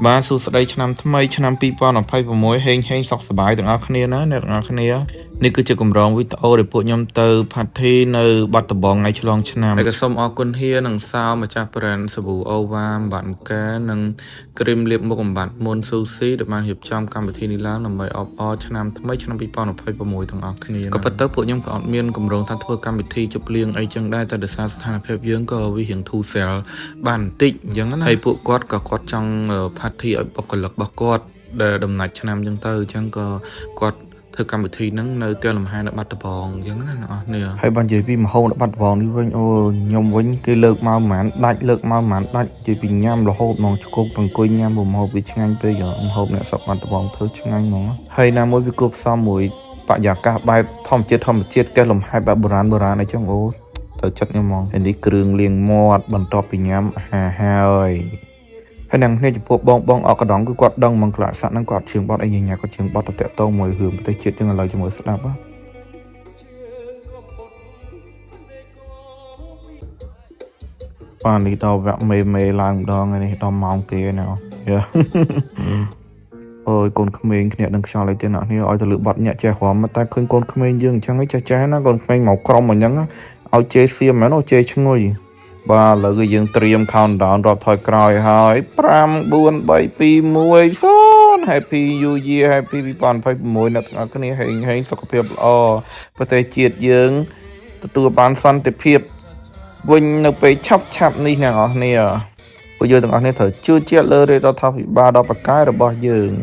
បាទសួស្តីឆ្នាំថ្មីឆ្នាំ2026ហេងហេងសុខសប្បាយទាំងអស់គ្នាណាអ្នកទាំងអស់គ្នានេះគឺជាកម្រងវីដេអូដែលពួកខ្ញុំទៅ party នៅបាត់ដំបងថ្ងៃឆ្លងឆ្នាំហើយក៏សូមអរគុណហៀនិងសោម្ចាស់ brand សាប៊ូអូវ៉ាបាត់មកែនិងគ្រីមលាបមុខអំបត្តិមុនស៊ូស៊ីដែលបានរៀបចំកម្មវិធីនេះឡើងដើម្បីអបអរឆ្នាំថ្មីឆ្នាំ2026ទាំងអស់គ្នាក៏ប៉ុន្តែពួកខ្ញុំក៏អត់មានកម្រងថាធ្វើកម្មវិធីជប់លៀងអីចឹងដែរតែដោយសារស្ថានភាពយើងក៏វារៀងធូរស្រាលបានបន្តិចអញ្ចឹងណាហើយពួកគាត់ក៏គាត់ចង់ party ឲ្យបុគ្គលិករបស់គាត់ដែលដំណាច់ឆ្នាំអញ្ចឹងទៅអញ្ចឹងក៏គាត់ធ្វើកម្មវិធីហ្នឹងនៅផ្ទះលំហែនៅបាត់ដំបងអញ្ចឹងណាអ្នកនរគ្នាហើយបាននិយាយពីម្ហូបនៅបាត់ដំបងនេះវិញអូខ្ញុំវិញគេលើកមកប្រហែលដាច់លើកមកប្រហែលដាច់និយាយពីញ៉ាំរហូតហ្មងឆ្កុកអង្គុយញ៉ាំម្ហូបវាឆ្ងាញ់ពេកម្ហូបអ្នកស្រុកបាត់ដំបងធ្វើឆ្ងាញ់ហ្មងហើយណាមួយវាគួបផ្សំមួយបរិយាកាសបែបធម្មជាតិធម្មជាតិផ្ទះលំហែបែបបុរាណបុរាណអីចឹងអូទៅចិត្តខ្ញុំហ្មងហើយនេះគ្រឿងលាងមាត់បន្ទាប់ពីញ៉ាំអាហារហើយ ហើយនឹងគ្នាចំពោះបងបងអកដងគឺគាត់ដឹងហ្មងក្លាស័កហ្នឹងគាត់ជឿងបត់អីញ៉ាគាត់ជឿងបត់ទៅតាក់តងមួយរឿងប្រទេសជាតិយើងឥឡូវជាមួយស្ដាប់ហ៎បាទនេះដល់វគ្គមេមេឡើងម្ដងហើយនេះដល់ម៉ោងគេហើយណាយ៉ាអូយកូនក្មេងគ្នានឹងខ្យល់អីទេអ្នកនេះឲ្យទៅលើបត់ញាក់ចេះរំតែឃើញកូនក្មេងយើងអញ្ចឹងឯងចេះចេះណាកូនក្មេងមកក្រុមអញ្ចឹងឲ្យជេរសៀមមែនអូជេរឈ្ងុយបាទឥឡូវគឺយើងត្រៀម countdown រាប់ថយក្រោយហើយ5 4 3 2 1 0 Happy New Year Happy 2026អ្នកទាំងអស់គ្នាហេងហេងសុខភាពល្អប្រទេសជាតិយើងទទួលបានសន្តិភាពវិញនៅពេលឆាប់ឆាប់នេះអ្នកនរគ្នាពួកយើងទាំងអស់គ្នាត្រូវជឿជាក់លើរាជរដ្ឋាភិបាលដ៏ប្រកែរបស់យើង។